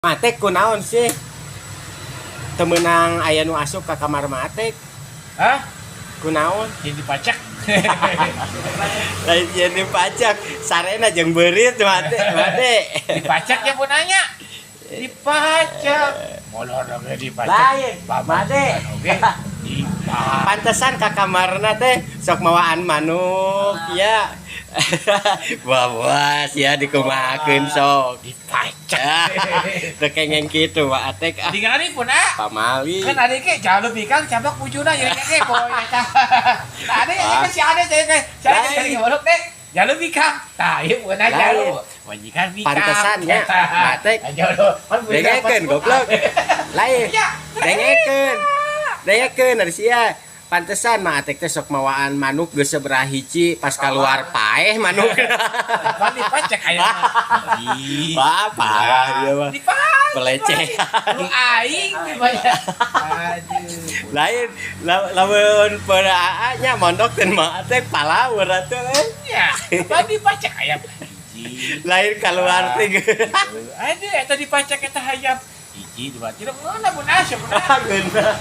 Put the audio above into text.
Matek kunaon sih? Teu meunang aya nu asup ka kamar Matek. Hah? Kunaon? Jadi dipacak. Lain jeung dipacak, sarena jeung beurit Mate, Mate. Dipacak ya pun nanya. Dipacak. Molor oge dipacak. Lain, Mate. Oge dipacak. Pantesan ka kamarna teh sok mawaan manuk ya. Wah, wah, sia dikumahakeun sok. Dipacak. Teu kengeng kitu Wa Atek ah. Tinggal pun ah. Pamali. Kan adik ke jalur bikang cabak bujuna jadi ke boy eta. Nah, adik kan si ade saya ke si ade Lain. cari golok deh. Jalur bikang. Tah, ieu pun Lain. jalur. Majikan bikang. Pantesan nya, Matek. Jalur. Pan bujuna Dengekeun goblok. Lain. Ya. Dengekeun. Dengekeun dari sia. Pantesan mah Atek teh sok mawaan manuk geus sabaraha hiji, pas keluar paeh manuk. Pan dipacak aya mah. Ih. Wah, parah dia mah. Dipacak. Pelecehan. Lu aing dipacak. Aduh. Lain lamun pada nya mondok teh mah Atek palawur atuh eh. Ya, pan dipacak ayam. Hiji. Lain keluar teh. Aduh, eta dipacak eta hayam. Hiji, dua, tilu, ngeunah pun asup. Geunah.